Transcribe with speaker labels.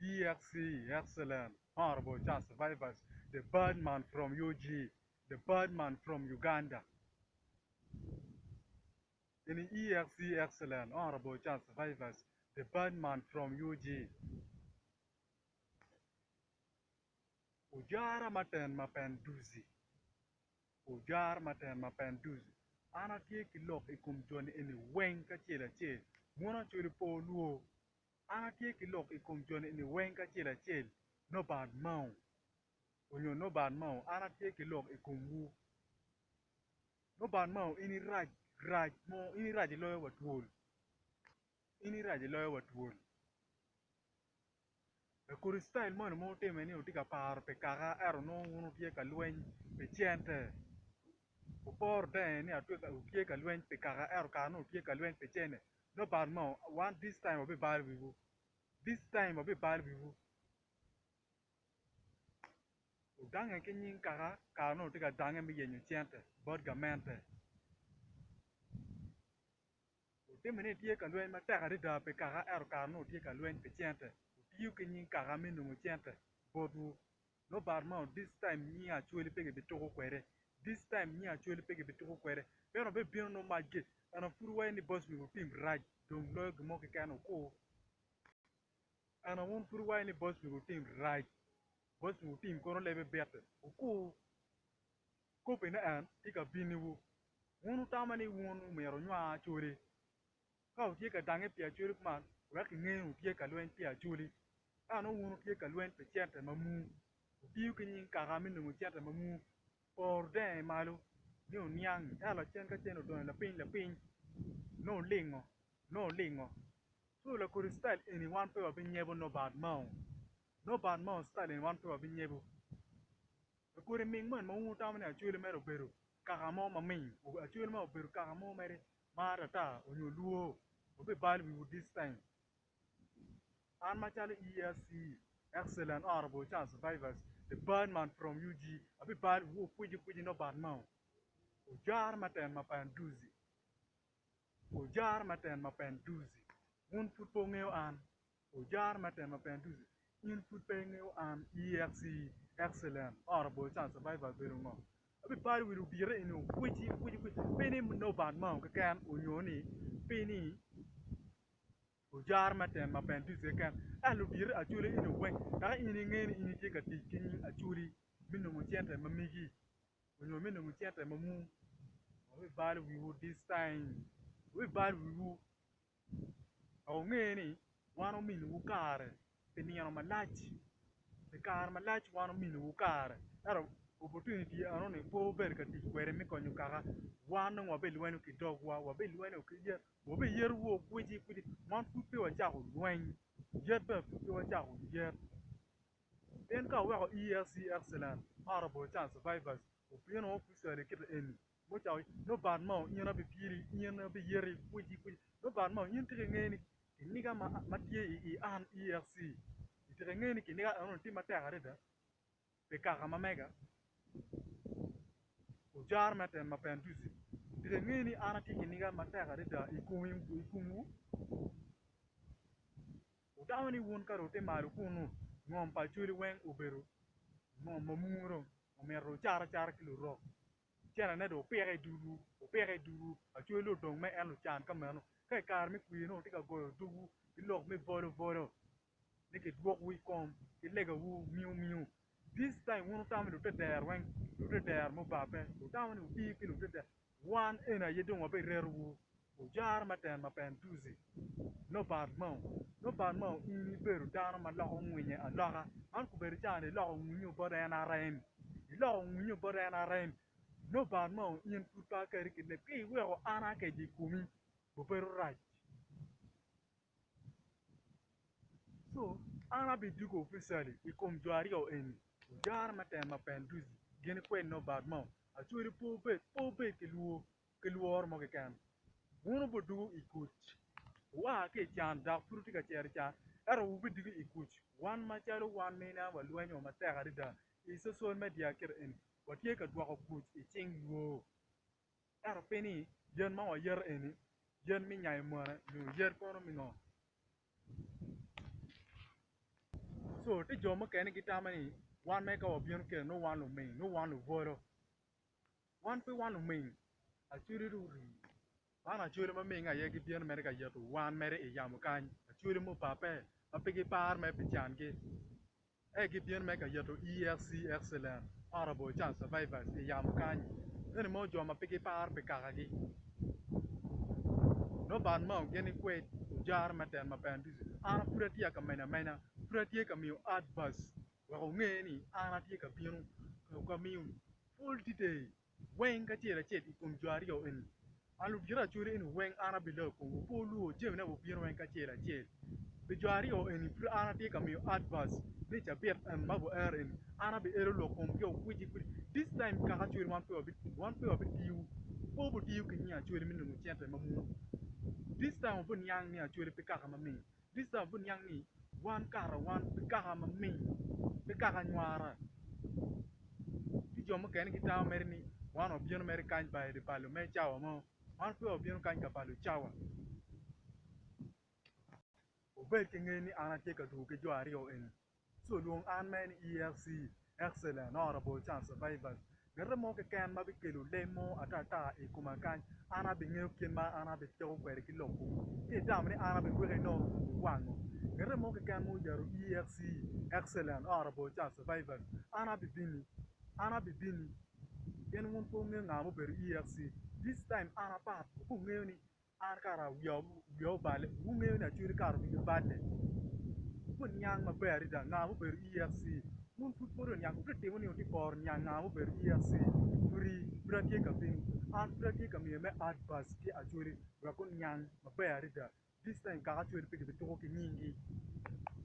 Speaker 1: EXC Excellent Honourable Charles Vivas the bad man from UG the bad man from Uganda Eni EXC Excellent Honourable Charles Vivas the bad man from UG Ojara ma ten ma pen duzi Ojara ma ten ma pen duzi An atye ki lok i kom joni eni weng kacel acel Wun Acholi pe wulwor An atye ki lok i kom joni eni weng kacel acel Nobert Mao onyo Nobert Mao an atye ki lok i komwu Nobert Mao in irac rac mo in irac iloyo wa twol in irac iloyo wa twol Lakodi citayil moni ma wutime ni wutye ka paro pi kaka ento nongo wun wutye ka lweny pi cente wuporo denge ni wutye ka lweny pi kaka ento kare nongo wutye ka lweny pi cente Nobert Mao wan this time wabibalo wiwu this time wabibalo wiwu. Odange ki nying kaka kare nongo tye ka dange me yenyo cente bot gamente. Otime ni tye ka lweny matek adada pi kaka ento kare nongo tye ka lweny pi cente. Otiyo ki nying kaka me nongo cente botwu. Robert Mao this time nying Acholi pe kibituko kwede. This time nying Acholi pe kibituko kwede. Pien wabibino nongo macgi ento pud waye ni boss wek otim rac dong loyo gin mo keken okur. Ento wun pud wuwaco ni boc myero wutim rac, boc myero wutim kono lebe bite, wukur kopine en tye ka biniwu. Wun wutamo ni wun myero wunywar Acholi. Ka wutye ka dange pi Acholi kuman, wek kinge ni wutye ka lweny pi Acholi. Ka nongo wun wutye ka lweny pi cente ma mu, wutiyo ki nying kaka me nongo cente ma mu, por denge malo ni wuniang, ento lacen ka cente odonyo lapiny lapiny, nongo wulingo, nongo wulingo. So lakodi style eni wan pe wabinyebo Nobert Mao. Nobert Mao style eni wan pe wabinyebo. Lakodi ming moni ma wun wutamo ni Acholi mere obedo kaka mo ma ming, Acholi mere obedo kaka mo mere ma atata onyo lwor, wabibalo wiwu this time. An macalo ESC, Excellent Honorable Charles Survivors, the bad man from UG, abibalo wiwu okwici kwici Nobert Mao. Ojara maten ma panduzi. Ojara ma ten ma pen duzi, wun pud pe wungeyo an. Ojara ma ten ma pen duzi, in pud pe ingeyo an. EXC, Excellent, Honorable Chan Survivor obedo ngo? Abiparo wi ludite eni okwici kwici kwici pe ni Nobert Mao keken onyo ni pe ni Ojara ma ten ma pen duzi keken ento ludite Acholi eni weng dok in ingeyo ni in itye ka tic ki nying Acholi me nongo cente ma megi. Onyo me nongo cente ma mu wabibalo wiwu this time wabibalo wiwu wek wunge ni wan ominiwu kare pi nino malac pi kare malac wan ominiwu kare ento opportunity enoni pe wubedo ka tic kwede me konyo kaka wan dong wabilwenyo ki dogwa wabilwenyo ki yet wabiyetowu kwicikwici wan pud pe wacako lweny yet bene pud pe wacako yet. Pien ka wuweko ESC Excellent Honorable Chance Survivors obino officially kite eni mucako Nobert Mao in abipyeli in abiyeti kwici kwici Nobert Mao in tika ingeyo ni kiniga ma tye i an ESC tika ingeyo ni kiniga enoni tye matek adada pi kaka ma mega ojaro me temo mapenduzi tika ingeyo ni an atye kiniga matek adada i komwu. Wutamo ni wun ka dong wutye malo kunnu, ngom pa Acholi weng obedo ngom ma muru dong omito wucat acata ki lurok, centene dong wupike i dulwu, wupike i dulwu, Acholi dong odong me en lucan ka meno. Ka i kare me kwir nongo wutye ka goyo dogwu ki lok me bolo bolo ni kidwokwu i kom ki legawu miu miu. This time wun wutamo ni lutedero weng lutedero mubabbe, wutamo ni wuti ki lutedero. Wan eni aye dong wabiretowu, ojaro ma ten ma pen duzi. Nobert Mao Nobert Mao in ibedo dano ma loko ngwinye aloka. Man kobedo caa ni iloko ngwinyo bot NRM. Iloko ngwinyo bot NRM. Nobert Mao in pud pe akeri ki leb. Ka iweko an akeco i komi, obedo rac. Co an abidwogo officially i kom jo aryo eni, ojara me temo apenduzi gin kwed Nobert Mao Acholi pe wubed pe wubed ki lwor ki lworo mo keken. Wun wubidwogo i kuc. Wua ki i can dok pud wutye ka cito i can ento wubidwogo i kuc. Wan macalo wan nina walwenyo matek adada i social media kit eni watye ka dwoko kuc i cing lwor. Ento pe ni yen ma wayeto eni yen me nyayo mone nyo yen kono me ngo. So tye jo mukene gitamo ni wan mere ka wabino kene nongo wan luming, nongo wan lubwolo. Wan pe wan luming, Acholi dong orii. Man Acholi ma ming aye gibino mere ka yeto wan mere i yamo kany, Acholi mupape ma pe giparo mere pi cangi. Ento gibino mere ka yeto EFC Excellent Honourable Chan Survivors i yamo kany. Eni mono jo ma pe giparo pi kakagi. Robert Mao gin ni kwed ojaro me ten ma pen ducu. An pud atye ka menyo amenya, pud atye ka miyo advice wek onge ni an atye ka bino ka miyo full detail weng kacel acel i kom jo aryo eni. An ludito Acholi eni weng an abilok i komwu, pe wulwor jamine wubino weng kacel acel. Pi jo aryo eni pud an atye ka miyo advice ni cabit eni ma guero eni an abielo lok komgi okwici kwidi. This time kaka Acholi wan pe wan pe wabitiyo, pe wubitiyo ki nying Acholi me nongo cente ma munu. This time wubiniang ni Acholi pe kaka maming. This time wubiniang ni wan kara wan pe kaka maming, pe kaka nywara. Ci jo mukene gitamo mere ni wan wabino mere kany ba i balo me cawa mo. Wan pe wabino kany ka balo cawa. Wubed ki ngec ni an atye ka dwogo ki jo aryo eni. Ci olwong an mere ni EFC, Excellent Honourable Chan Survivors. Ngete mo keken ma bikelo lem mo ata ata i koma kany, an abingeyo kit ma an abityeko kwede ki lok komi. Ka itamo ni an abiweki nongo iwango. Ngete mo keken ma oyeto EFC, Excellent Honourable Chan Survivors, an abibini, an abibini. Pien wun pe wungeyo nga ma obedo EFC. This time an apat, wungeyo ni An kara wiya obale, wungeyo ni Acholi kara wiye oballe. Wuniang maber adada nga mubedo EFC. Wun pud pe wuniang, wutye timo ni wutye koro niang nga mubedo EFC. Pudi pud atye ka bino, an pud atye ka miyo me advice ki Acholi wek guniang maber adada. This time kaka Acholi pe gibituko ki nyingi.